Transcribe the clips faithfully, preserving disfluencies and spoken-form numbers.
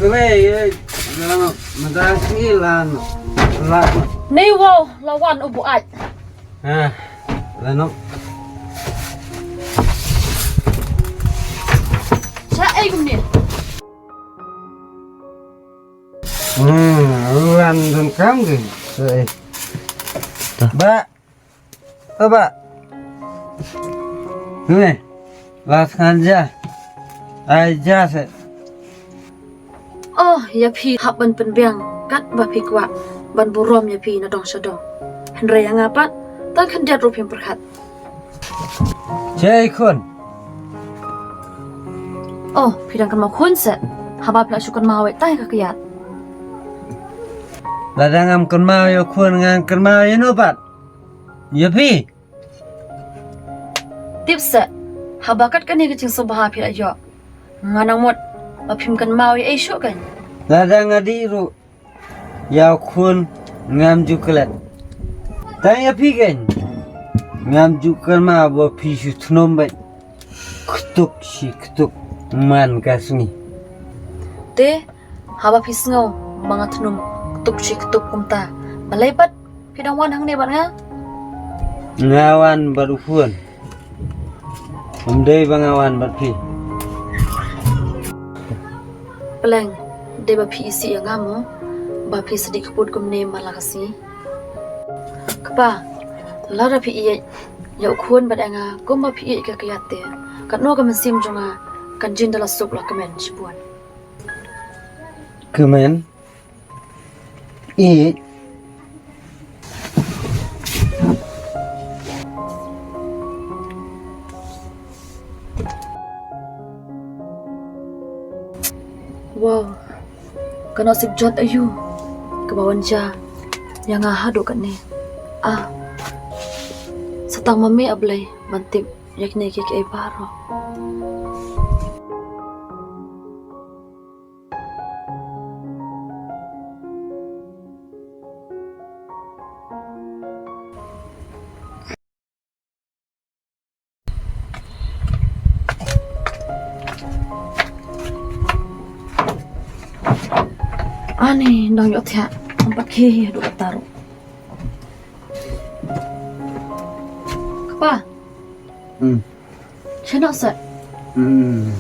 Kawei, eh, lano, madrang sini lano, lano. Nei wow, lawan u buat. Ah, lano. Sa ei kumne. Hmm, ruan dun kam ke. Sa ei. Ba. Aba. Nune. Las kan ja. Ai ja se. Oh, ïa phi hap ban pynbiang kat ba phi kwah ban burom ïa phi na dong sha dong. Hynrei ïa nga pat, tang khyndiat ruh phim pyrkhat. Jai khun. Oh, phi dang kynmaw khun se. Haba phi la shu kynmaw wei tai ka kiat. Lada ngam kynmaw ïa khun ngan kynmaw ïa no pat. Ïa phi. Tip se, haba kat kane ka jingsngewbha phi la ïoh, nga nang mut ba phim kynmaw ïa ei shuh kan. Lada nga dih ruh ïa u khun ngam ju klet. Tang ïa phi kan ngam ju kynmaw ba phi shu thnum bad ktuk shi ktuk man ka sngi. Te haba phi sngew ba nga thnum ktuk shi ktuk kumta, balei pat phi dang wan hangne bad nga? Nga wan bad u khun. Ym dei ba nga wan bad phi. Pleng, dei ba phi isih ïa nga mo ba phi sdih kput kumne man la ka sngi? Kpa, lada phi ïeit ïa u khun bad ïa nga kumba phi ïeit ka kiat te, katno ka mynsiem jong nga kan jin da la suk la kmen shibun. Kmen. Ïeit. Wow. Ka nusip jot aïu kaba wan jia ïa nga haduh katne. Ah. Sa tang ma me A Blei ban tip ïa kine kiei kiei baroh. Ani dang ïoh thiah. Empat ke hi duk taruh. Kpa. Hmm. Shanok sa. Hmm.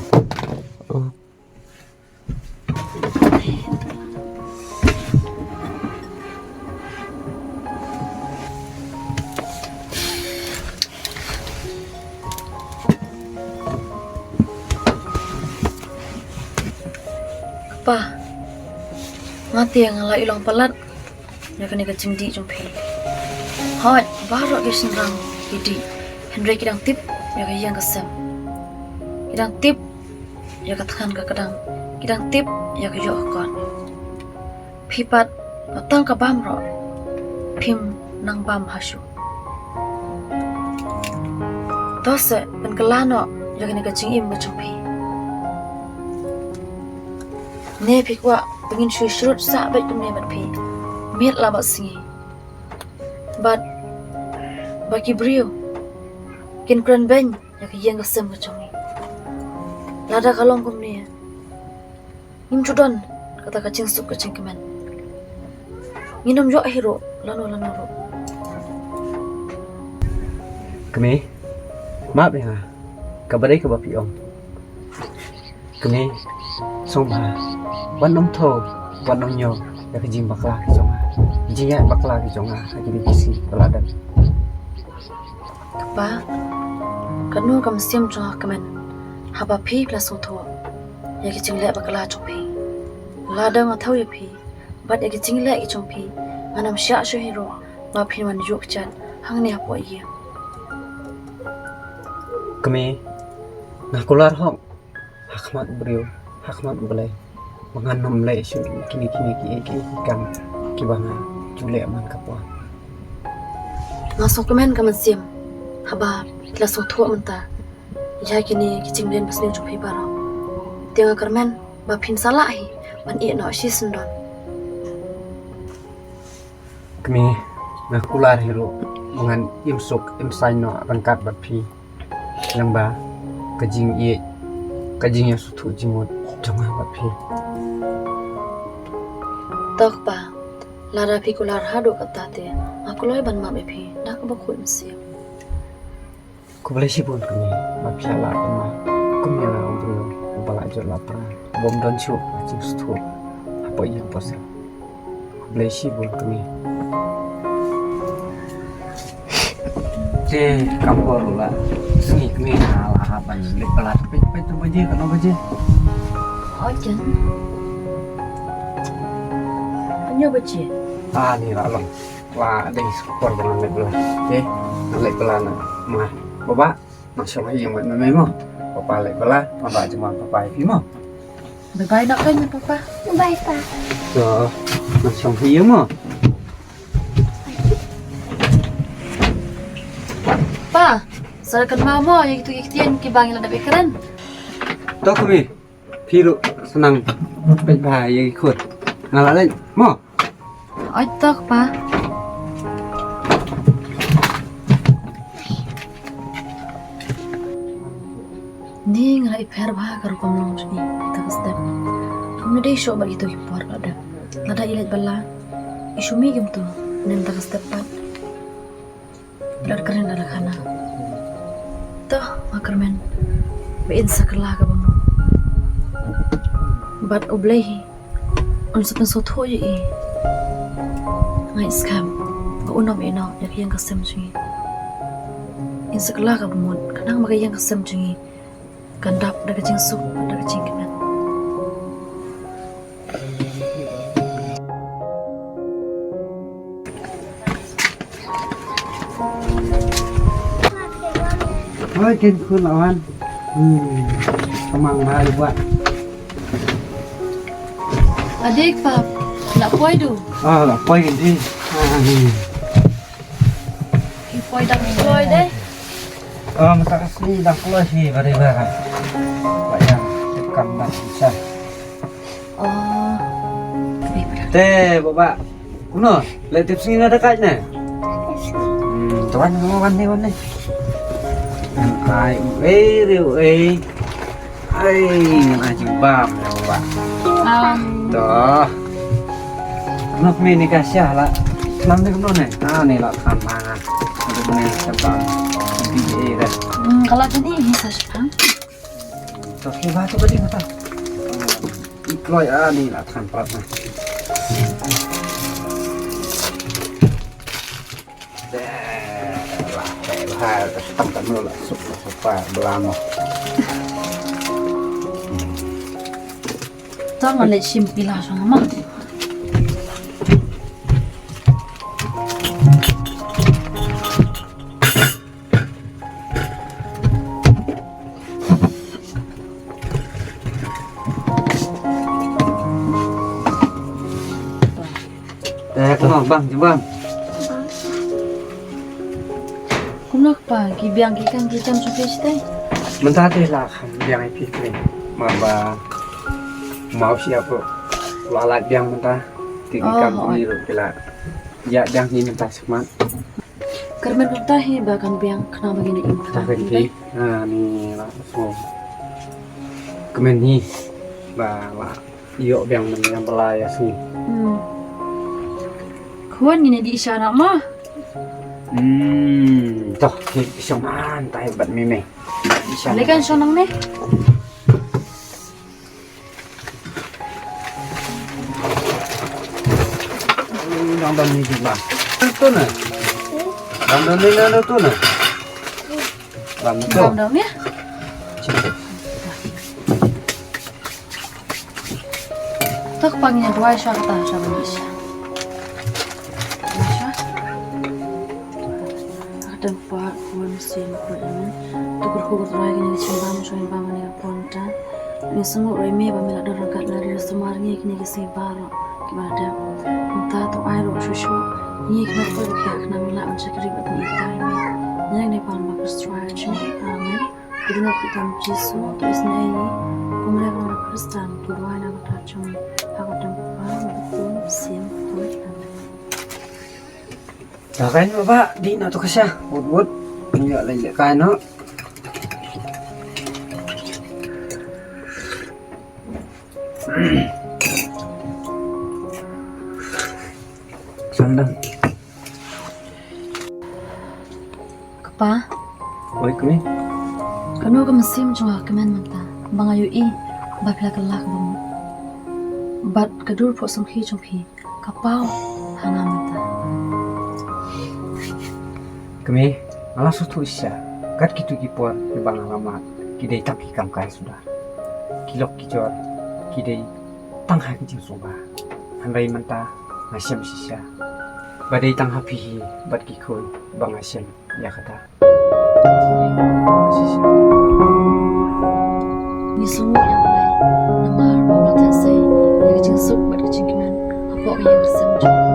Kpa, nga te nga la i long palat ïa kane ka jingdih jong phi. Hooid, baroh ki shynrang ki dih, hynrei ki dang tip ïa ka ïing ka sem. Ki dang tip ïa ka thngan ka kdang, ki dang tip ïa ka ïoh ka kot. Phi pat, tang ka bam ruh phim nang bam ha shuh. To se pynkylla noh ïa kane ka jingim ka jong phi. Ne phi kwah ba ngin shu shrut sah beit kumne bad phi miet la bad sngi. Bad ba ki briew kin kren beiñ ïa ka ïing ka sem ka jong ngi. Lada ka long kumne, ngim ju don kata ka jingsuk ka jingkmen. Ngin ym ïoh hi ruh lano lano ruh. Kmie, map ïa nga kaba dei kaba phi ong. Kmie, sngewbha wat nym thew, wat nym ñiew ïa ka jingbakla ka jong nga, ka jingïaid bakla ka jong nga ha kine ki sngi ba la dep. Kpa, kano ka mynsiem jong nga kmen haba phi la sngewthuh ïa ki jingleh bakla jong phi. Lada nga thew ïa phi bad ïa ki jingleh ki jong phi, ngan ym shah shuh hi ruh ba phin wan ïuh kjat hangne hapoh ïing. Kmie, nga kular hok ha khmat u briew, ha khmat u Blei, ba ngan nym leh shuh kine kine kiei kiei ki kam kiba nga ju leh man ka por. Nga sngewkmen ka mynsiem haba phi la sngewthuh mynta ïa kine ki jingmlien basniew jong phi baroh. Te nga kyrmen ba phin sa lah hi ban ïeh noh shisyndon. Kmie, nga kular hi ruh ba ngan im suk im saiñ noh ryngkat bad phi. Lyngba ka jingïeit, ka jingïasngewthuh jingmut jong nga bad phi. To kpa, lada phi kular haduh katta te, nga kloi ban map ïa phi da kaba khuid mynsiem. Khublei shibun kmie, ba phi la lah ban map kum ïa u briew uba la jot la pra, bym don shuh ka jingsngewthuh hapoh ïing hapoh sem. Khublei shibun kmie. Te kam por la sngi kmie, nga la hap ban leit bylla. Peit, peit tu baje, katno baje? Oi jan. Hynñiew baje. Ah, ni la long. La dei por ba ngan leit bylla. Te ngan leit bylla na ma. Baba, nang shong ha ïing bad mei mo. Papa leit bylla, ngan rah jingwan papa ïa phi mo. Bye bye noh keiñ papa. Bye pa. To, nang shong ha ïing mo. Pa, sa kynmaw mo ïa kitu ki ktien kiba ngi la dep ïakren. To kmie, phi ruh sa nang peit bha ïa ki khun. Nga la leit mo. Oi to kpa. Ni nga la ïapher bha ka rukom long jong ngi, ïa ka step. Kumne dei shuh bad kito ki por ka dep. Lada i leit bylla, i shu mih kumto, ne ïa ka step pat. Lada kren lada khana. To, nga kyrmen ba in sa kylla kaba mut. Bad U Blei hi un sa pynsngewthuh ïa i. Nga ngeit skhem ba un ym ïehnoh ïa ka ïing ka sem jong ngi. In sa kylla kaba mut, khnang ba ka ïing ka sem jong ngi kan dap da ka jingsuk bad da ka jingkmen. Oi, ken khun la wan. Hmm. Ka mang bha ïa phi. Adik pa, la poi du? Ah, la poi ken di. Ah, hmm. Ki poi dang kloi de. Ah, mynta ka sngi dang kloi hi bad i ba. Ba ïa, kam dang sa. Oh. Te, baba. Kumno? Leh tipsngi na da kait ne? Hmm, to wan, wan, wan ne, wan ne. Ai, uei, re, uei. Ai, ngan ai jingbam, ya, baba. Um. To. Kumno kmie ne ka sha la? Nam ne kumno ne? Ah, ne la khan ma. Kumno ne sha bam. Bi e da. Hmm, ka la jani hi sa shipang. To, ki ba tu ka ding ta. I kloi a ni la than prat na. Deh, la, deh, la, tam tam la, sup, sup, pa, bla mo. Tang ale shim pila shang ma. Eh, kumno, bang, jubang. Kumno kpa, ki biang ki kan ki jam shuh shuh tai. Mynta te la kham biang ïa phi kri. Ma ba mau siap ruh. La lait biang mynta. Ki ki kam ni ruh ki la. Ïa biang ni mynta smat. Kyrmen kumta hi ba kan biang khnang ba ngin im kata. Kyrmen hi. Ha ni la so. Kyrmen hi ba la ïoh biang mynta ba la ïa sngi. Hmm. Khun ngin ïa dih sha na ma. Hmm, to ki shong an tai bad mei mei. Dih sha. Le kan shong nang ne. Dang don ni jubah. Tu na. Dang don ni na tu na. Dang tu. Dang don ni. Cik. Tok pang ïa duwai sha kata sha bang sha. Sha. Kata pa kuan sin kuan. Tok berkhubur duwai kini kecil bang sha bang ni kuan ta. Ngi sngewthuh ïa me ba me la don ryngkat, la ri sumar ngi kine ki sngi baroh kiba la dep. Mynta to ai ruh shuh shuh ngi ki mat poi ba ki hap khnang ngi la ban shakri bad ngi ïa me. Ngi ngi pan ba Khrist Trai jong ngi. Amen. Ki duna ki tam Jisu to isnei ngi. Kumne ka Khristan ki duwai na ka ta jong ngi. Ha ka dang pa ba kum sim. Amen. Ka kain ba ba di na to ka sha. Wut wut. Ngi la leh kain no. Sandang. Kpa. Oi, kmie. Kano ka mynsiem jong nga kmen mynta ba nga ïohi ba phi la kylla kaba mut. Bad ka dur phuh samrkhie jong phi ka paw ha nga mynta. Kmie, nga la sngewthuh shisha, kat kito ki por kiba nga la mad ki dei tang ki kam kai suda. Ki lok ki jor ki dei tang ha ki jingsngewbha. Hynrei mynta nga shem shisha ba dei tang ha phi hi bad ki khun ba nga shem ïa kata. Ngi sngewnguh ïa U Blei namar ba u la theh sei ïa ka jingsuk bad ka jingkmen hapoh ka ïing ka sem jong u.